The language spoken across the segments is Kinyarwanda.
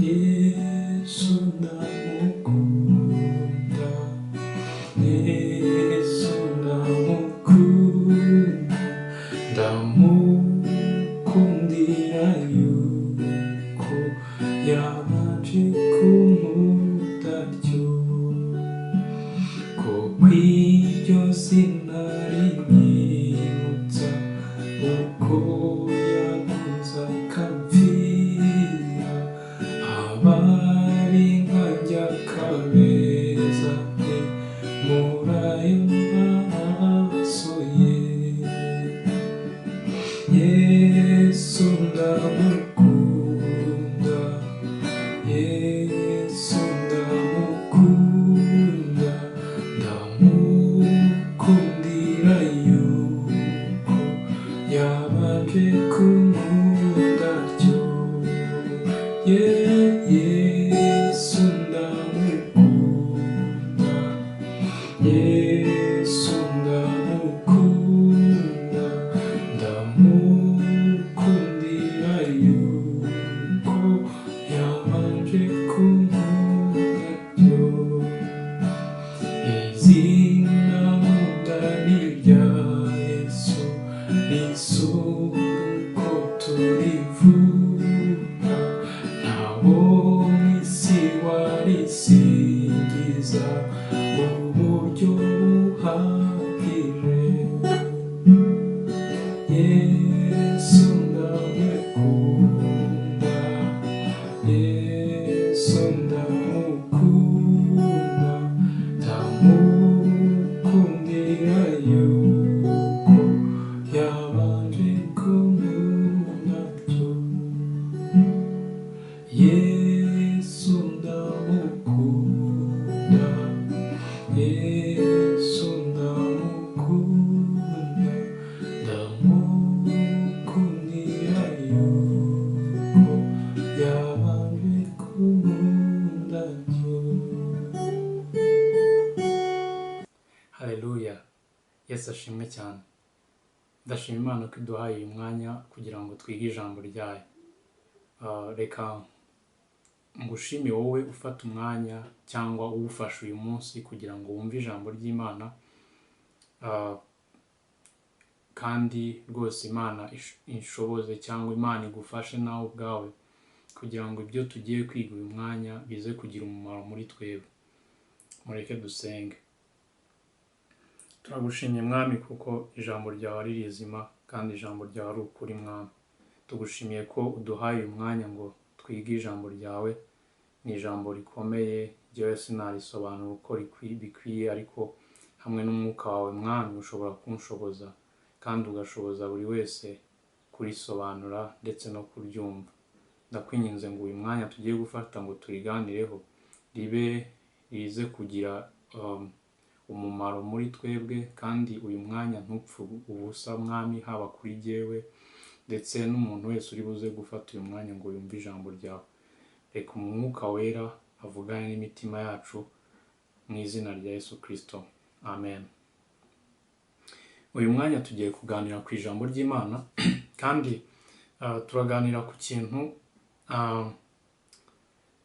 Yesu ndamukunda, Yesu ndamukunda, ndamukundira yuko yabanje kunkunda atyo. Kuko iryo zina rinyibutsa uko yankunze akamfira, ababi nkanjye akabeza pe muri ayo maraso ye. Yesu ndamukunda, Yesu ndamukunda, ndamukundira yuko yabanje kunkunda atyo. Yesu ndamukunda, Yesu ndamukunda, ndamukundira yuko yabanje kunkunda atyo. Izina nkunda ni irya Yesu, risumba uko turivuga, ntawo mu isi warisingiza mu buryo buhagije. Yesu ndamukunda, Yesu ndamukunda, ndamukundira yuko yabanje kunkunda atyo. Yesu ndamukunda, Yesu ndamukunda, ndamukundira yuko yabanje kunkunda atyo. Haleluya, Yesu ashimwe cyane. Ndashima Imana ko iduhaye uyu mwanya kugira ngo twige ijambo ryayo. Reka ngushime wowe ufata umwanya cyangwa uwufashe uyu munsi kugira ngo wumve ijambo ry'Imana. Kandi rwose Imana inshoboze cyangwa Imana igufashe nawe ubwawe kugira ngo ibyo tugiye kwiga uyu mwanya bize kugira umumaro muri twebwe. Mureke dusenge. Turagushimye Mwami kuko ijambo ryawe ari rizima kandi ijambo ryawe ari ukuri Mwami. Tugushimiye ko uduhaye uyu mwanya ngo twige ijambo ryawe. Ni ijambo rikomeye, jyewe sinarisobanura uko bikwiye, ariko hamwe n'umwuka wawe Mwami ushobora kunshoboza kandi ugashoboza buri wese kurisobanura ndetse no kuryumva. Ndakwinginze ngo uyu mwanya tugiye gufata ngo turiganireho ribe rize kugira umumaro muri twebwe, kandi uyu mwanya ntupfe ubusa Mwami, haba kuri jyewe ndetse n'umuntu wese uri buze gufata uyu mwanya ngo yumve ijambo ryawe. Reka umwuka wera avugane n'imitima yacu mu izina rya Yesu Kristo, amen. Uyu mwanya tugiye kuganira ku ijambo ry'Imana kandi turaganira ku kintu,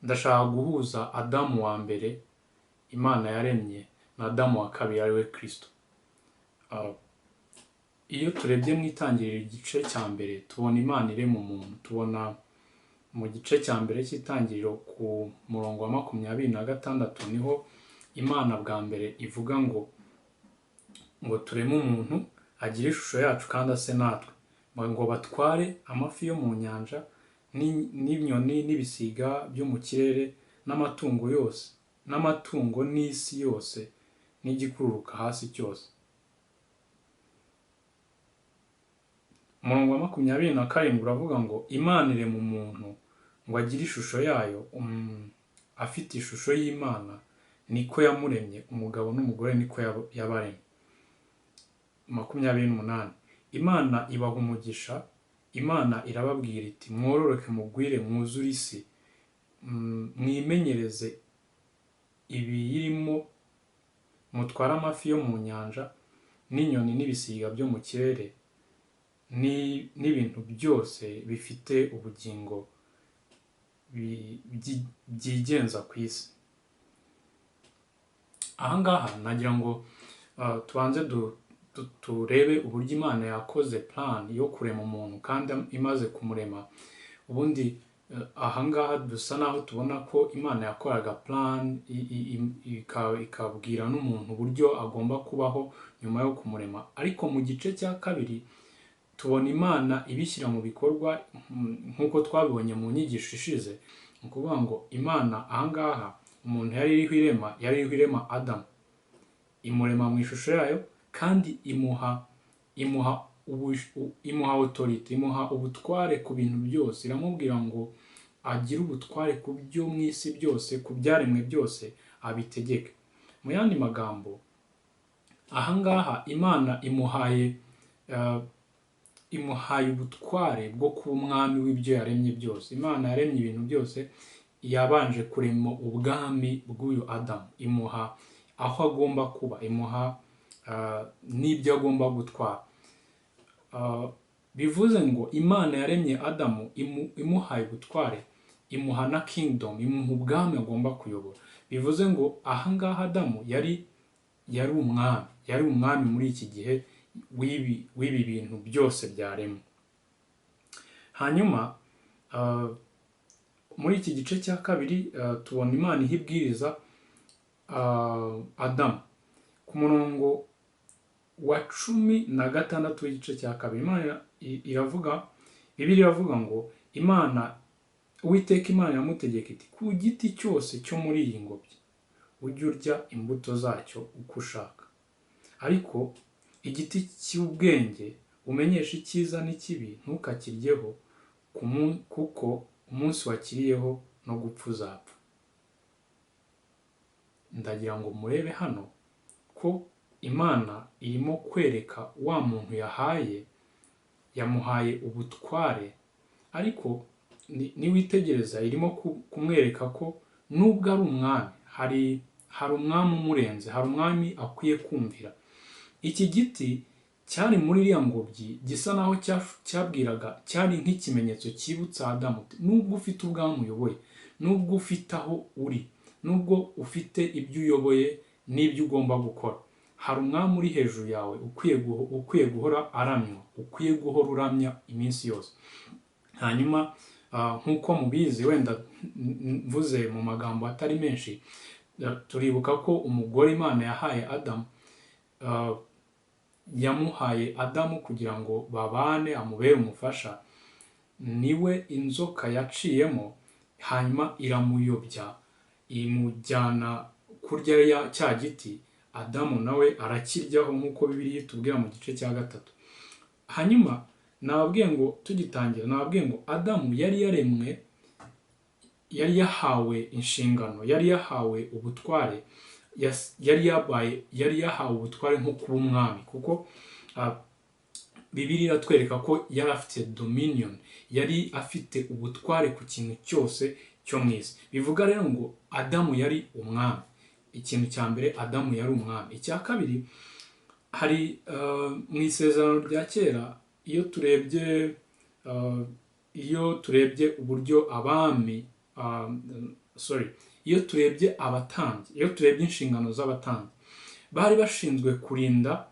ndashaka guhuza Adamu wa mbere Imana yaremye na Adamu wa kabiri ariwe Kristo. Iyo turebye mu itangiriro igice cya mbere tubona Imana irema umuntu, tubona mu gice cya mbere cy'itangiriro ku murongo wa 26 niho Imana bwa mbere ivuga ngo tureme umuntu agire ishusho yacu kandi ase natwe, ngo batware amafi yo mu nyanja n'inyoni n'ibisiga byo mu kirere n'amatungo yose n'amatungo n'isi yose n'igikururuka hasi cyose. Umurongo wa 27 uravuga ngo Imana irema umuntu ngo agire ishusho yayo, afite ishusho y'Imana niko yamuremye, umugabo n'umugore niko yabaremye. 28 Imana ibaha umugisha, Imana irababwira iti mwororoke mugwire mwuzure isi, mwimenyereze ibiyirimo, mutware amafi yo mu nyanja n'inyoni n'ibisiga byo mu kirere n'ibintu byose bifite ubugingo byigenza ku isi. Ahangaha nagira ngo tubanze turebe uburyo Imana yakoze plan yo kurema umuntu, kandi imaze kumurema ubundi ahangaha dusa naho tubona ko Imana yakoraga plan ikabwira n'umuntu uburyo agomba kubaho nyuma yo kumurema. Ariko mu gice cya kabiri tubona Imana ibishyira mu bikorwa, nk'uko twabibonye mu nyigisho ishize. Ni ukuvuga ngo Imana ahangaha umuntu yari iriho irema, yari iriho irema Adamu, imurema mu ishusho yayo, kandi imuha autorité, imuha ubutware ku bintu byose. Iramubwira ngo agire ubutware ku byo mu isi byose, ku byaremwe byose abitegeke. Mu yandi magambo, ahangaha Imana imuhaye ubutware bwo kuba umwami w'ibyo yaremye byose. Imana yaremye ibintu byose, yabanje kurema ubwami bw'uyu Adamu, imuha aho agomba kuba, imuha n'ibyo agomba gutwara. Bivuze ngo Imana yaremye Adamu imuhaye ubutware, imuha na kingdom, imuha ubwami agomba kuyobora. Bivuze ngo ahangaha Adamu yari umwami, yari umwami muri iki gihe w'ibi bintu byose byaremwe. Hanyuma muri iki gice cya kabiri tubona Imana iha ibwiriza Adamu ku murongo wa 16 w'igice cya kabiri. Imana iravuga, Bibiliya iravuga ngo Imana, Uwiteka Imana iramutegeka iti: "Ku giti cyose cyo muri iyi ngobyi ujye urya imbuto zacyo uko ushaka, ariko igiti cy'ubwenge umenyesha icyiza n'ikibi ntukakiryeho, kuko umunsi wakiriyeho no gupfa uzapfa." Ndagira ngo murebe hano ko Imana irimo kwereka wa muntu yahaye, yamuhaye ubutware, ariko niwitegereza irimo kumwereka ko nubwo ari umwami, hari umwami umurenze, hari umwami akwiye kumvira. Iki giti cyari muri iriya ngobyi gisa naho cyabwiraga, cyari nk'ikimenyetso cyibutsa Adamu uti: "Nubwo ufite ubwami uyoboye, nubwo ufite aho uri, nubwo ufite ibyo uyoboye n'ibyo ugomba gukora, hari umwami uri hejuru yawe ukwiye guhora aramywa, ukwiye guhora uramya iminsi yose." Hanyuma nk'uko mubizi, wenda mvuze mu magambo atari menshi, turibuka ko umugore Imana yahaye Adamu, yamuhaye Adamu kugira ngo babane, amubere umufasha, niwe inzoka yaciyemo, hanyuma iramuyobya, imujyana kurya cya giti. Adamu nawe arakiryaho, nk'uko Bibiliya itubwira mu gice cya 3. Hanyuma nababwiye ngo tugitangira, nababwiye ngo Adamu yari yaremwe, yari yahawe inshingano, yari yahawe ubutware, yari yahawe ubutware nko kuba umwami, kuko Bibiliya iratwereka ko yari afite dominion, yari afite ubutware ku kintu cyose cyo mu isi. Bivuga rero ngo Adamu yari umwami. Ikintu cya mbere, Adamu yari umwami. Icya kabiri, hari mu Isezerano rya Kera, iyo turebye uburyo abami, sorry, iyo turebye abatambyi, iyo turebye inshingano z'abatambyi, bari bashinzwe kurinda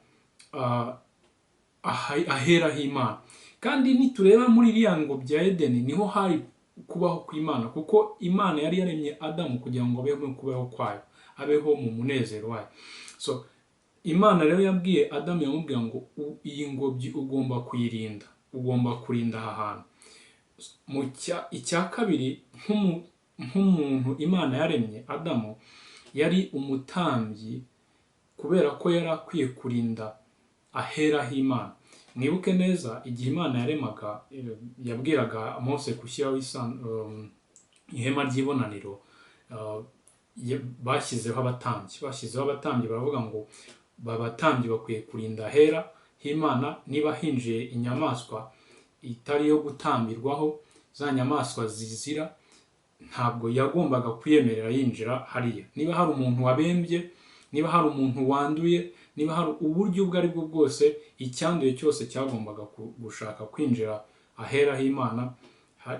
ahera h'Imana. Kandi nitureba muri iriya ngobyi ya Edeni, niho hari kubaho kw'Imana, kuko Imana yari yaremye Adamu kugira ngo abeho mu kubaho kwayo, abeho mu munezero wayo. So Imana rero yabwiye Adamu, yamubwira ngo iyi ngobyi ugomba kuyirinda, ugomba kurinda aha hantu. Icya kabiri, nk'umuntu Imana yaremye, Adamu yari umutambyi, kubera ko yari akwiye kurinda ahera h'Imana. Mwibuke neza igihe Imana yaremaga, yabwiraga Mose gushyiraho ihema ry'ibonaniro, bashyizeho abatambyi, bashyizeho abatambyi, baravuga ngo abatambyi bakwiye kurinda ahera h'Imana. Niba hinjiye inyamaswa itari iyo gutambirwaho, za nyamaswa zizira, ntabwo yagombaga kuyemerera yinjira hariya. Niba hari umuntu wabembye, niba hari umuntu wanduye, niba hari uburyo ubwo ari bwo bwose icyanduye cyose cyagombaga gushaka kwinjira ahera h'Imana,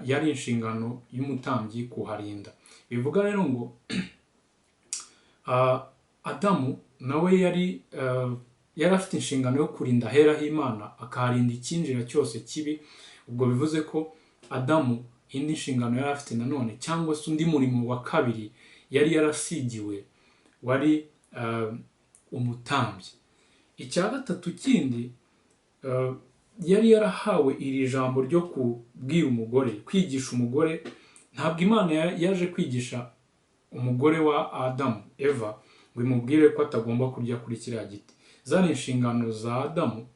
Yari inshingano y'umutambyi kuharinda. Bivuga rero ngo Adamu nawe yari afite inshingano yo kurinda ahera h'Imana, akaharinda icyinjira cyose kibi. Ubwo bivuze ko Adamu indi nshingano yari afite nanone, cyangwa se undi murimo wa kabiri yari yarasigiwe, wari umutambyi. Icya gatatu kindi, yari yarahawe iri jambo ryo kubwira umugore, kwigisha umugore. Ntabwo Imana yaje kwigisha umugore wa Adamu, Eva, ngo imubwire ko atagomba kurya kuri kiriya giti. Zari inshingano za Adamu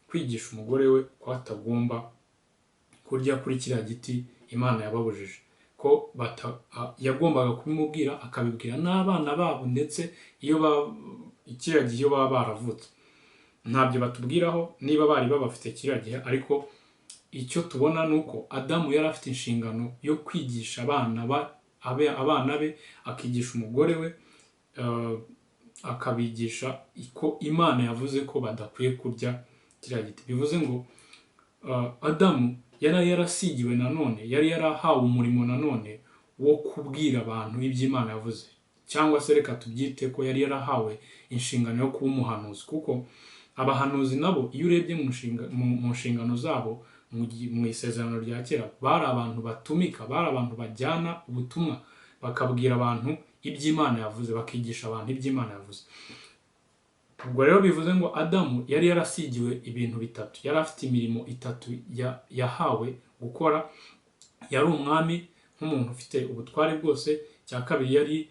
kwigisha umugore we ko atagomba kurya kuri kiriya giti Imana yababujije, ko yagombaga kubimubwira akabibwira n'abana babo, ndetse iyo kiriya gihe iyo baba baravutse. Ntabyo batubwiraho niba bari babafite kiriya gihe, ariko icyo tubona ni uko Adamu yari afite inshingano yo kwigisha abana be, akigisha umugore we, akabigisha ko Imana yavuze ko badakwiye kurya kiriya giti. Bivuze ngo Adamu yari yarasigiwe nanone, yari yarahawe umurimo nanone wo kubwira abantu ibyo Imana yavuze, cyangwa se reka tubyite ko yari yarahawe inshingano yo kuba umuhanuzi, kuko abahanuzi nabo iyo urebye mu nshingano zabo mu isezerano rya kera, bari abantu batumika, bari abantu bajyana ubutumwa, bakabwira abantu ibyo Imana yavuze, bakigisha abantu ibyo Imana yavuze. Ubwo rero bivuze ngo Adamu yari yarasigiwe ibintu bitatu, yari afite imirimo itatu yahawe gukora. Yari umwami nk'umuntu ufite ubutware bwose, icya kabiri yari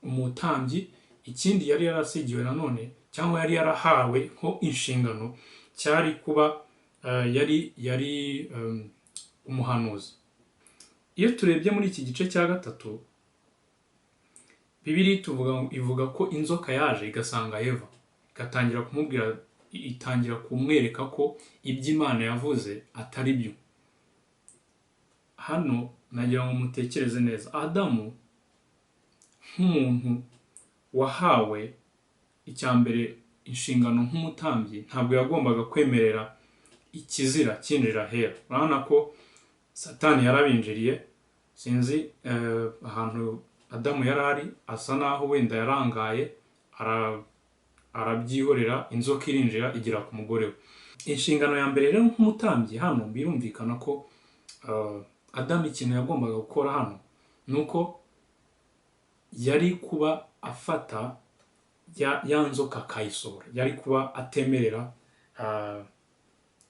umutambyi, ikindi yari yarasigiwe nanone cyangwa yari yarahawe nko inshingano cyari kuba yari umuhanuzi. Iyo turebye muri iki gice cya gatatu, Bibiliya ivuga ko inzoka yaje igasanga Eva, igatangira kumubwira, itangira kumwereka ko ibyo Imana yavuze atari byo. Hano nagira ngo mutekereze neza. Adamu nk'umuntu wahawe icya mbere inshingano nk'umutambyi, ntabwo yagombaga kwemerera ikizira cyinjira ahera. Urabona ko Satani yarabinjiriye, sinzi ahantu Adamu yari ari, asa naho wenda yarangaye, arabyihorera, inzoka irinjira igera ku mugore we. Inshingano ya mbere rero nk'umutambyi hano, birumvikana ko Adamu ikintu yagombaga gukora hano ni uko yari kuba afata ya nzoka akayisohora, yari kuba atemerera,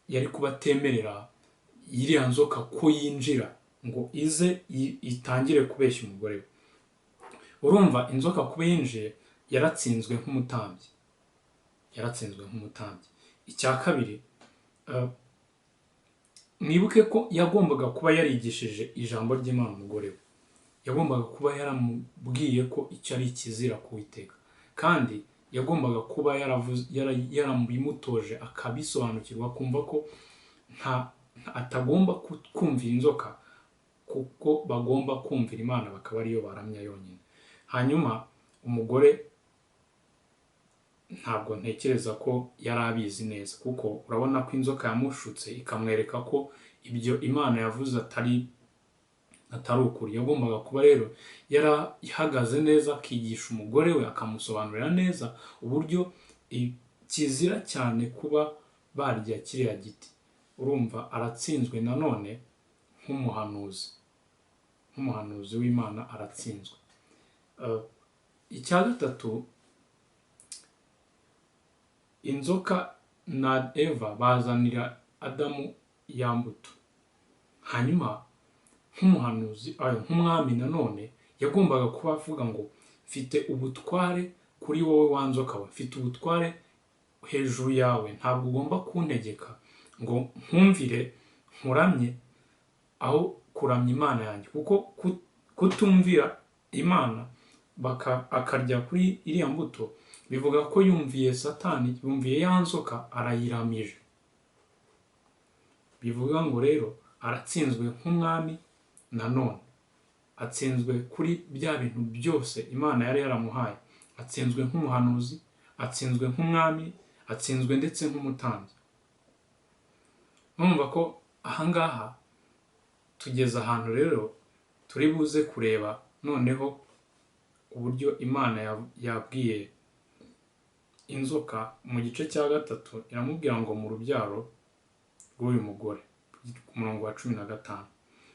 yari kuba atemerera iriya nzoka ko yinjira ngo ize itangire kubeshya umugore we. Urumva inzoka kuba yinjiye, yaratsinzwe nk'umutambyi, yaratsinzwe nk'umutambyi. Icya kabiri, mwibuke ko yagombaga kuba yarigishije ijambo ry'Imana umugore we, yagombaga kuba yaramubwiye ko icyo ari ikizira ku Uwiteka, kandi yagombaga kuba yarabimutoje akabisobanukirwa, akumva ko atagomba kumvira inzoka, kuko bagomba kumvira Imana bakaba ariyo baramya yonyine. Hanyuma umugore ntabwo ntekereza ko yari abizi neza, kuko urabona ko inzoka yamushutse ikamwereka ko ibyo Imana yavuze atari ukuri. Yagombaga kuba rero yarahagaze neza, akigisha umugore we, akamusobanurira neza uburyo kizira cyane kuba barya kiriya giti. Urumva aratsinzwe nanone nk'umuhanuzi, nk'umuhanuzi w'Imana aratsinzwe. Icya gatatu, inzoka na Eva bazanira Adamu ya mbuto. Hanyuma nk'umuhanuzi, nk'umwami nanone yagombaga kuba avuga ngo mfite ubutware kuri wowe wa nzoka we, mfite ubutware hejuru yawe, ntabwo ugomba kuntegeka ngo nkumvire nkuramye aho kuramya Imana yanjye, kuko kutumvira Imana akarya kuri iriya mbuto bivuga ko yumviye Satani, yumviye ya nzoka, arayiramije. Bivuga ngo rero aratsinzwe nk'umwami nanone, atsinzwe kuri bya bintu byose Imana yari yaramuhaye, atsinzwe nk'umuhanuzi, atsinzwe nk'umwami, atsinzwe ndetse nk'umutambyi. Urumva ko ahangaha Tugeze ahantu rero turi buze kureba noneho uburyo Imana yabwiye inzoka mu gice cya 3, iramubwira ngo mu rubyaro rw'uyu mugore, ku murongo wa 15,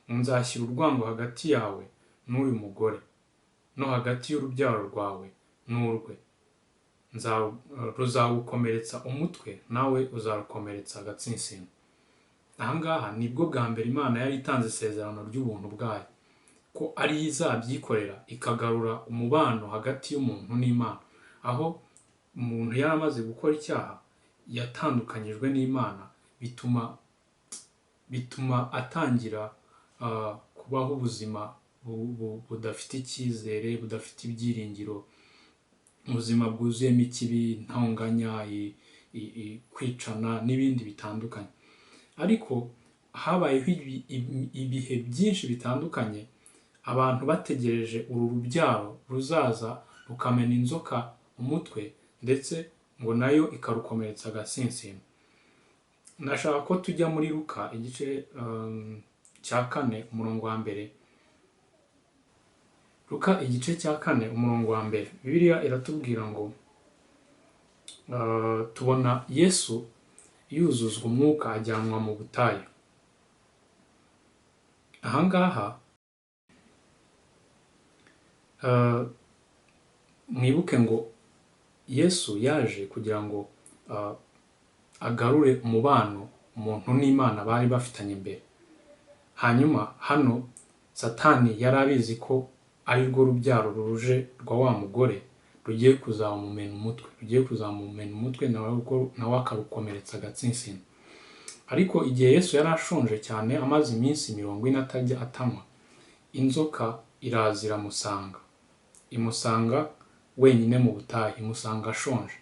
nzashyira urwango hagati yawe n'uyu mugore, no hagati y'urubyaro rwawe n'urwe, ruzagukomeretsa umutwe nawe uzarukomeretsa agatsinsino. Ahangaha nibwo bwa mbere Imana yari itanze isezerano ry'ubuntu bwayo, ko ari yo izabyikorera ikagarura umubano hagati y'umuntu n'Imana. Aho umuntu yari amaze gukora icyaha yatandukanyijwe n'Imana, bituma atangira kubaho ubuzima budafite icyizere, budafite ibyiringiro, ubuzima bwuzuyemo ikibi, intonganya, kwicana n'ibindi bitandukanye. Ariko habayeho ibihe byinshi bitandukanye abantu bategereje uru rubyaro ruzaza rukamena inzoka umutwe, ndetse ngo nayo ikarukomeretsa agatsinsino. Ndashaka ko tujya muri Luka igice cya 4 umurongo wa 1. Luka igice cya 4 umurongo wa 1, Bibiliya iratubwira ngo tubona Yesu yuzuzwa umwuka ajyanwa mu butayu. Ahangaha mwibuke ngo Yesu yaje kugira ngo agarure umubano umuntu n'Imana bari bafitanye mbere. Hanyuma hano Satani yari abizi ko ari rwo rubyaro ruje rwa wa mugore rugiye kuzamumena umutwe, rugiye kuzamumena umutwe nawe akarukomeretsa agatsinsino. Ariko igihe Yesu yari ashonje cyane, amaze iminsi 40 atajya atanywa, inzoka iraza iramusanga, imusanga wenyine mu butayu, imusanga ashonje.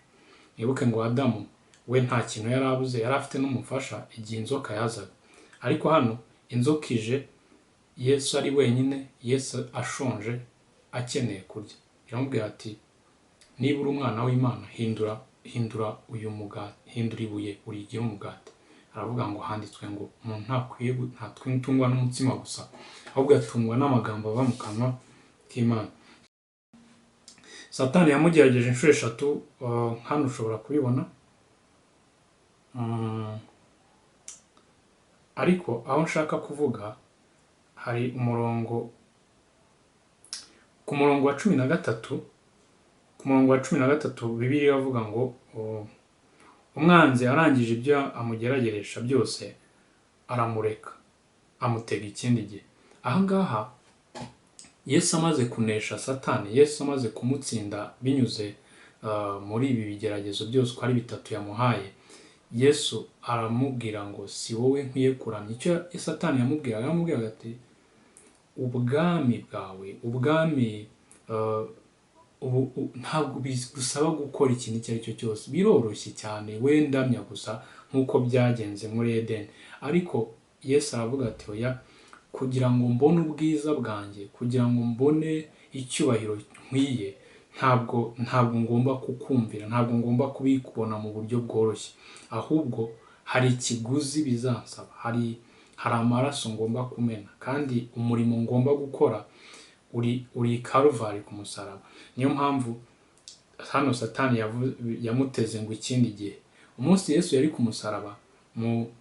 Mwibuke ngo Adamu we nta kintu yari abuze, yari afite n'umufasha igihe inzoka yazaga. Ariko hano inzoka ije, Yesu ari wenyine, Yesu ashonje akeneye kurya. Iramubwira ati niba uri umwana w'Imana, hindura uyu mugati, hindura ibuye urigire umugati. Aravuga ngo handitswe ngo umuntu ntatungwa n'umutsima gusa, ahubwo atungwa n'amagambo ava mu kanwa k'Imana. Satani yamugerageje inshuro 3, hano ushobora kubibona. Ariko aho nshaka kuvuga hari umurongo, ku murongo wa 13, ku murongo wa 13 Bibiliya iravuga ngo umwanzi arangije ibyo amugerageresha byose aramureka, amutega ikindi gihe. Ahangaha Yesu amaze kunesha Satani, Yesu amaze kumutsinda binyuze muri ibi bigeragezo byose uko ari 3 yamuhaye, Yesu aramubwira ngo si wowe nkwiye kuramya. Icyo Satani yamubwiraga, yaramubwiraga ati ubwami bwawe, ubwami ntabwo bigusaba gukora ikintu icyo ari cyo cyose, biroroshye cyane, we ndamya gusa nk'uko byagenze muri Edeni. Ariko Yesu aravuga ati oya, kugira ngo mbone ubwiza bwanjye, kugira ngo mbone icyubahiro nkwiye, ntabwo ngomba kukumvira, ntabwo ngomba kubikubona mu buryo bworoshye, ahubwo hari ikiguzi bizansaba, hari amaraso ngomba kumena, kandi umurimo ngomba gukora uri Karuvari ku musaraba. Niyo mpamvu hano Satani yamuteze ngo ikindi gihe. Umunsi Yesu yari ku musaraba, mu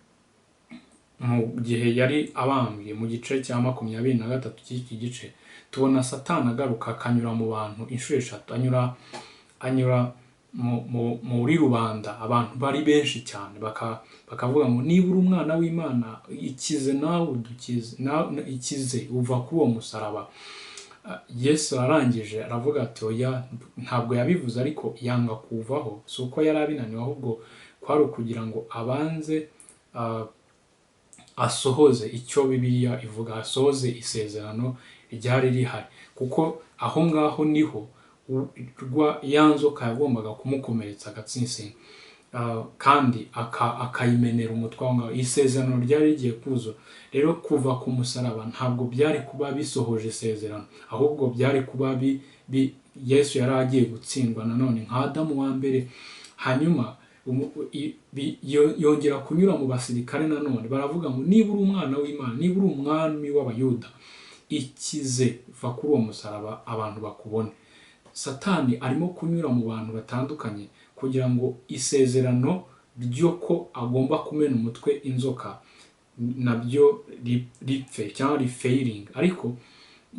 gihe yari abambwe mu gice cya 23 cy'iki gice, tubona Satani agaruka akanyura mu bantu inshuro 3, anyura muri rubanda, abantu bari benshi cyane, bakavuga ngo niba uri umwana w'Imana ikize nawe udukize, ikize uva kuri uwo musaraba. Yesu arangije aravuga ati oya, ntabwo yabivuze ariko yanga kuvaho, si uko yari abinaniwe, ahubwo kwari ukugira ngo abanze asohoze icyo Bibiliya ivuga, asohoze isezerano ryari rihari, kuko aho ngaho niho ya nzoka yagombaga kumukomeretsa agatsinsino, kandi akayimenera umutwe aho ngaho. Isezerano ryari rigiye kuzura. Rero kuva ku musaraba ntabwo byari kuba bisohoje isezerano, ahubwo byari kuba Yesu yari agiye gutsindwa nanone nka Adamu wa mbere. Hanyuma Yongera kunyura mu basirikare nanone baravuga ngo niba uri umwana w'Imana, niba uri umwami w'Abayuda, ikize, va kuri uwo musaraba abantu bakubone. Satani arimo kunyura mu bantu batandukanye kugira ngo isezerano ryo ko agomba kumena umutwe inzoka nabyo ripfe cyangwa rifailing, ariko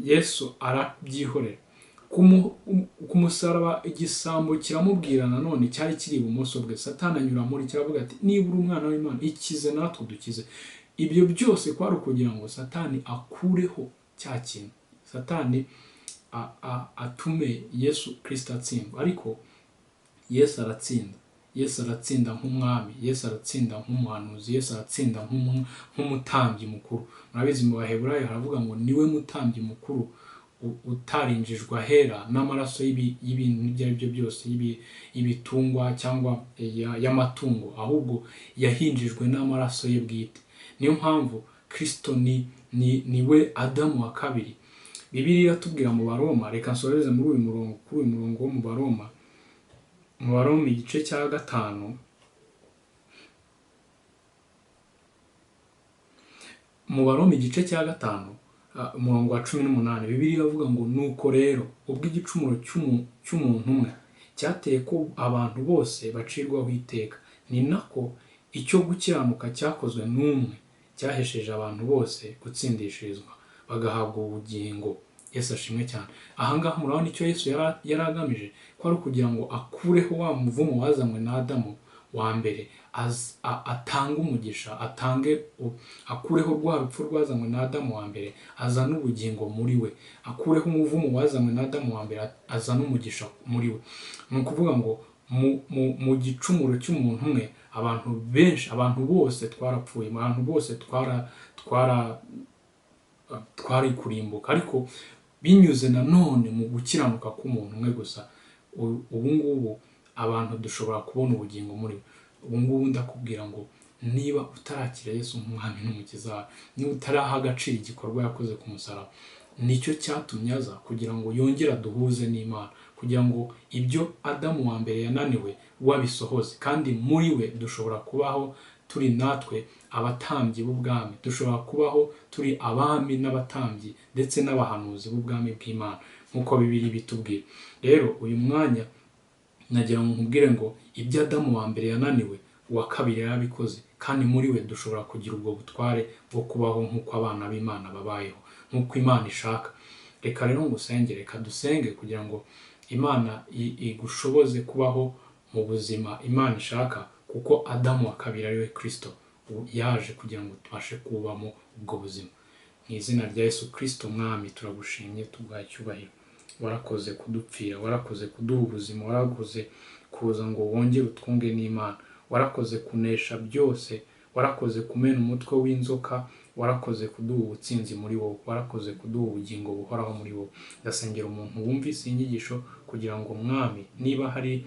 Yesu arabyihorera. Ku musaraba igisambo kiramubwira nanone cyari kiri ibumoso bwe, Satani anyura muri kiravuga ati niba uri umwana w'Imana ikize natwe dukize. Ibyo byose kwari ukugira ngo Satani akureho cya kintu, Satani atume Yesu Kristo atsindwa. Ariko Yesu aratsinda. Yesu aratsinda nk'umwami, Yesu aratsinda nk'umuhanuzi, Yesu aratsinda nk'umutambyi mukuru. Murabizi mu Baheburayo haravuga ngo niwe mutambyi mukuru utarinjijwe ahera n'amaraso y'ibintu ibyo ari byo byose, y'ibitungwa cyangwa y'amatungo, ahubwo yahinjijwe n'amaraso ye bwite. Niyo mpamvu Kristo ni we Adamu wa kabiri. Bibiliya iratubwira mu Baroma, reka nsoreze muri uyu murongo, kuri uyu murongo wo mu Baroma, mu Baroma igice cya 5, mu Baroma igice cya 5, umurongo wa 18, Bibiliya iravuga ngo nuko rero ubwo igicumuro cy'umuntu umwe cyateye ko abantu bose bacirwaho iteka, ni nako icyo gukiranuka cyakozwe n'umwe cyahesheje abantu bose gutsindishirizwa bagahabwa ubugingo. Yesu ashimwe cyane. Aha ngaha murabona icyo Yesu yari agamije, ko ari ukugira ngo akureho wa muvumo wazanywe na Adamu wa mbere, atange umugisha, akureho rwa rupfu rwazanywe na Adamu wa mbere, azane ubugingo muri we, akureho umuvumo wazanywe na Adamu wa mbere, azane umugisha muri we. Ni ukuvuga ngo mu gicumuro cy'umuntu umwe abantu benshi, abantu bose twarapfuye, abantu bose twari kurimbuka, ariko binyuze nanone mu gukiranuka k'umuntu umwe gusa, ubu ngubu abantu dushobora kubona ubugingo muri we. Ubu ngubu ndakubwira ngo niba utarakira Yesu nk'umwami n'umukiza wawe, niba utaraha agaciro igikorwa yakoze ku musaraba, nicyo cyatumye aza kugira ngo yongere aduhuze n'Imana, kugira ngo ibyo Adamu wa mbere yananiwe wabisohoze, kandi muri we dushobora kubaho turi natwe abatambyi b'ubwami, dushobora kubaho turi abami n'abatambyi ndetse n'abahanuzi b'ubwami bw'Imana nk'uko Bibiliya ibitubwira. Rero uyu mwanya nagira ngo nkubwire ngo ibyo Adamu wa mbere yananiwe, uwa kabiri yarabikoze, kandi muri we dushobora kugira ubwo butware bwo kubaho nk'uko abana b'Imana babayeho, nk'uko Imana ishaka. Reka rero ngusenge, reka dusenge kugira ngo Imana igushoboze kubaho mu buzima Imana ishaka, kuko Adamu wa kabiri ari we Kristo yaje kugira ngo tubashe kubamo ubwo buzima. Mu izina rya Yesu Kristo Mwami turagushimye, tuguhaye icyubahiro. Warakoze kudupfira, warakoze kuduha ubuzima, warakoze kuza ngo wongere utwunge n'Imana, warakoze kunesha byose, warakoze kumena umutwe w'inzoka, warakoze kuduha ubutsinzi muri wowe, warakoze kuduha ubugingo buhoraho muri wowe. Ndasengera umuntu wumvise inyigisho kugira ngo Mwami niba hari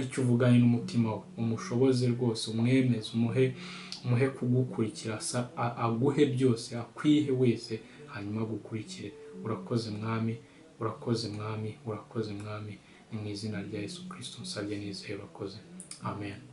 icyo uvuganye n'umutima we, umushoboze rwose, umwemeze, umuhe kugukurikira, aguhe byose, akwihe wese, hanyuma agukurikire. Urakoze Mwami, urakoze Mwami, urakoze Mwami, ni mu izina rya Yesu Kristo nsabye nizeye, urakoze. Amen.